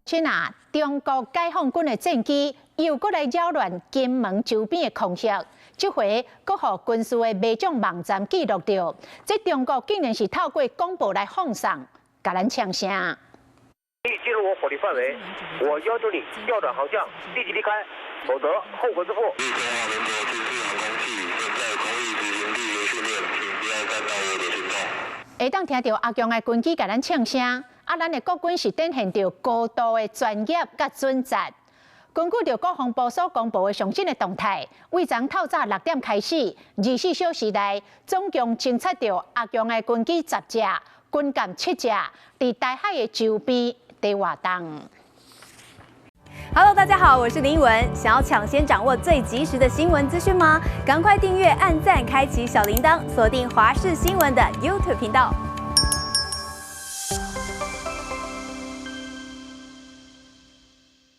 親啊，中國解放軍的戰機又閣來擾亂金門周邊的空域，這回閣予軍事的媒體網站記錄著，這中國竟然是透過廣播來放送，共咱嗆聲。你進入我火力範圍，我要求你調轉航向，立即離開，否則後果自負。中華民國軍事航空器正在空域執行例行訓練，請不要干擾我的行動。會當聽著阿共的軍機共咱嗆聲，啊，咱的國軍是展現著高度的專業佮準則。根據著國防部所公布的上新的動態，對昨透早6點開始，24小時內總共偵測著阿共的軍機10隻，軍艦7隻，佇台海的周邊佇活動。 Hello，大家好，我是林文。想要搶先掌握最及時的新聞資訊嗎？趕快訂閱、按讚、開啟小鈴鐺，鎖定華視新聞的 YouTube 頻道。